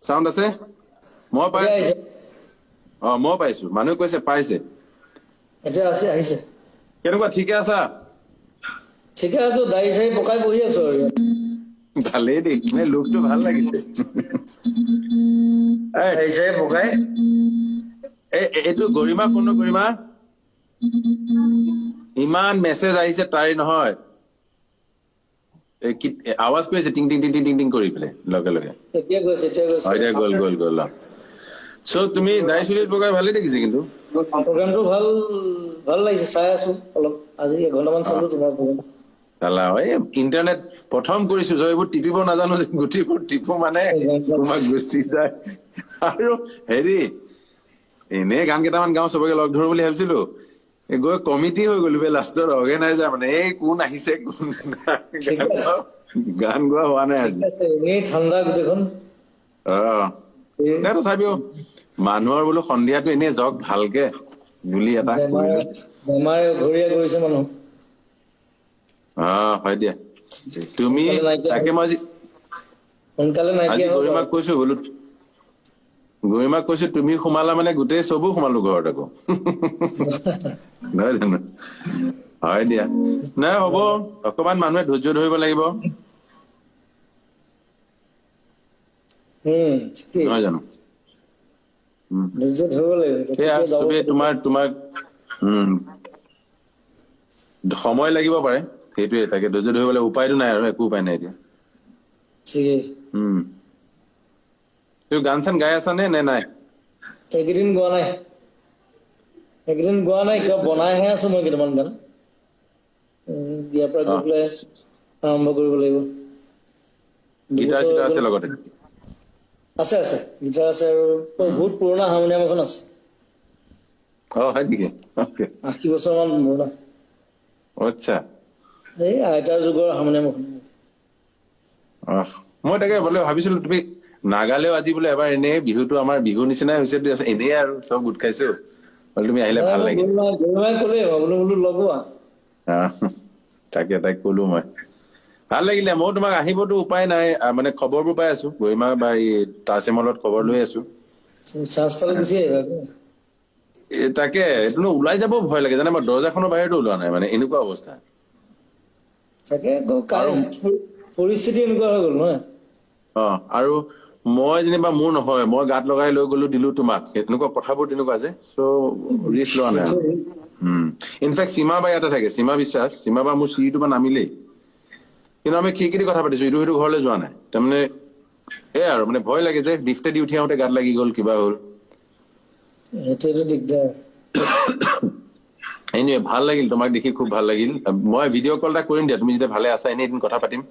Sound আছে? মই পাই এতিয়া আহিছে। অ, মই পাইছো। মানুহে কৈছে পাইছে। এতিয়া আছে, আহিছে। কেনেকুৱা, ঠিকে আছা? ঠিকে আছো, দাড়ি চাড়ি পকাই বহি আছো আৰু ইয়াত। ভালেই দেই, মানে লুকটো ভাল লাগিছে। এই, দাড়ি চাড়ি পকাই। এইটো গৰিমা ফোন, গৰিমা, ইমান মেছেজ আহিছে তাইৰ নহয়। এই কি আৱাজ কৰিছে, টিং টিং টিং টিং টিং টিং কৰি পেলাই লগে লগে। এতিয়া গৈছে, এতিয়া গৈছে। এতিয়া গ'ল গ'ল গ'ল। চ' তুমি দাড়ি চুলিত পকাই ভালেই দেখিছে কিন্তু। প্ৰগ্ৰামটো ভাল ভাল লাগিছে, চাই আছো অলপ। আজি এঘন্টামান চালো তোমাৰ প্ৰগ্ৰাম। চালা, এই ইণ্টাৰনেট প্ৰথম কৰিছো যে এইবোৰ টিপিব নাজানো যে, গোটেইবোৰ টিপো মানে তোমাক গুচি যায়। আৰু হেৰি, এনেই গান কেইটামান গাওঁ, চবকে লগ ধৰো বুলি ভাবিছিলো, এই গৈ কমিটি হৈ গলো বে লাষ্টত। অৰ্গেনাইজাৰ মানে এই কোন আহিছে কোন নাই, ঠিক গান আছে। গান গোৱা হোৱা নাই ঠিক আজি। আছে, এনেই ঠাণ্ডা গোটেইখন। অ, নাই, তথাপিও মানুহৰ বোলো সন্ধিয়াটো এনেই যাওক ভালকে বুলি এটা বেমাৰে কৰিলো। বেমাৰে ঘৰীয়া কৰিছে মানুহ। অ, হয় দিয়া। তুমি সোনকালে নাইকিয়া তাকে মই আজি সোনকালে আজি নাইকিয়া হওক গৰিমাক আৰু। কৈছো বোলো, গৰিমাক কৈছো তুমি সোমালা মানে গোটেই চবো সোমালো ঘৰত আকৌ, নহয় জানো? হয় দিয়া। নাই, হ'ব, অকমান মানুহে ধৈৰ্য ধৰিব লাগিব। ঠিকেই। নহয় জানো? ধৈৰ্য ধৰিব লাগিব। সেয়া কেতিয়া যাব চবেই কেতিয়া তোমাৰ সময় লাগিব পাৰে, সেইটোৱে। তাকে ধৈৰ্য ধৰিব লাগিব, উপায়তো নাই আৰু, একো উপায় নাই এতিয়া। ঠিকেই। তুমি গান চান গাই আছা নে নাই? এইকেইদিন গোৱা নাই, এইকেইদিন গোৱা নাই। কিবা বনাইহে আছো মই কেইটামান গান। ইয়াৰ পৰা গৈ পেলাই আৰম্ভ কৰিব লাগিব। গীটাৰ দুবছৰ চিটাৰ হৈ আছে গ'ল। লগতে? আছে আছে, গীটাৰ আছে আৰু বহুত পুৰণা হাৰমনিয়াম এখন আছে। অ, হয় নেকি? অ'কে। 80 বছৰ মান পুৰণা। আচ্ছা। এই আইতাৰ যুগৰ হাৰমনিয়াম এখন। অহ, মই তাকে বোলে ভাবিছিলো তুমি নাগালেও আজি বোলে এবাৰ এনেই বিহুটো আমাৰ বিহু নিচিনাই হৈছে, এনেই আৰু চব গোট খাইছো, বোলে তুমি আহিলে নাই, ভাল মই লাগিল। গৰিমাই ক'লেই, মই বোলো বোলো লগোৱা। তাকে তাইক ক'লো মই, ভাল লাগিলে। ময়ো তোমাক আহিবতো উপায় নাই, মানে খবৰবোৰ পাই আছো, গৰিমা বা এই তাজমহলত খবৰ লৈ আছো। চান্স পালে গুচি আহিবা। তাকে, এইটো ন ওলাই যাব ভয় লাগে জানা, মই দৰ্জাখনৰ বাহিৰতো ওলোৱা নাই, মানে এনেকুৱা অৱস্থা। তাকে আকৌ আৰু পৰিস্থিতি এনেকুৱা হৈ গ'ল নহয়। অ, আৰু মই যেনিবা মোৰ নহয়, মই গাত লগাই লৈ গলো, দিলো তোমাক, এনেকুৱা কথাবোৰ তেনেকুৱা যে, চ' ৰিস্ক লোৱা নাই আৰু। ইনফেক্ট সীমা বা ইয়াতে থাকে, সীমা বিশ্বাস, সীমা বা মোৰ চিৰিটো বা নামিলেই, কিন্তু আমি খিৰিকী দি কথা পাতিছো, ইটো সিটো ঘৰলৈ যোৱা নাই। তাৰমানে এয়া আৰু মানে ভয় লাগে যে লিফ্টে দি উঠি আহোতে গাত লাগি গ'ল, কিবা হ'ল। সেইটোৱেতো দিগদাৰ। এনিৱে ভাল লাগিল তোমাক দেখি, খুব ভাল লাগিল। মই ভিডিঅ' কল এটা কৰিম দিয়া, তুমি যেতিয়া ভালে আছা এনেই এদিন কথা পাতিম।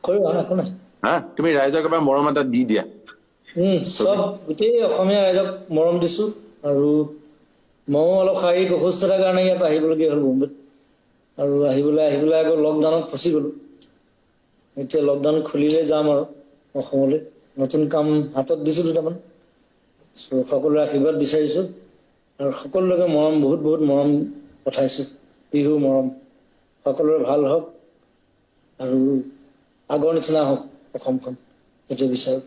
কৰিবা, একো নাই। হা, তুমি ৰাইজক এবাৰ মৰম এটা দি দিয়া। চব গোটেই অসমীয়া ৰাইজক মৰম দিছো। আৰু ময়ো অলপ শাৰীৰিক অসুস্থতাৰ কাৰণে ইয়াত আহিবলগীয়া হ'ল বোম্বেত, আৰু আহি পেলাই আকৌ লকডাউনত ফচি গ'লো। এতিয়া লকডাউন খুলিলে যাম আৰু অসমলৈ। নতুন কাম হাতত দিছো দুটামান। চ' সকলোৰে আশীৰ্বাদ বিচাৰিছো আৰু সকলোকে মৰম, বহুত বহুত মৰম পঠাইছো, বিহুৰ মৰম। সকলোৰে ভাল হওক আৰু আগৰ নিচিনা হওক অসমখন, সেইটো বিচাৰো।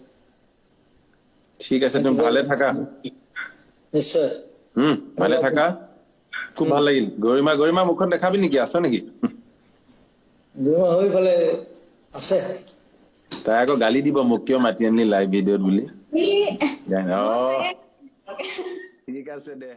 ঠিক আছে, তুমি ভালে থাকা। নিশ্চয়। ভালে থাকা, খুব ভাল লাগিল। গৰিমা মুখখন দেখাবি নেকি, আছ নেকি? গৰিমা হৈ ফালে আছে। তাই আকৌ গালি দিব মোক, কিয় মাতি আনিলি লাইভ ভিডিঅ'ত বুলি। ই, অ, মই চাগে ঠিক আছে দে।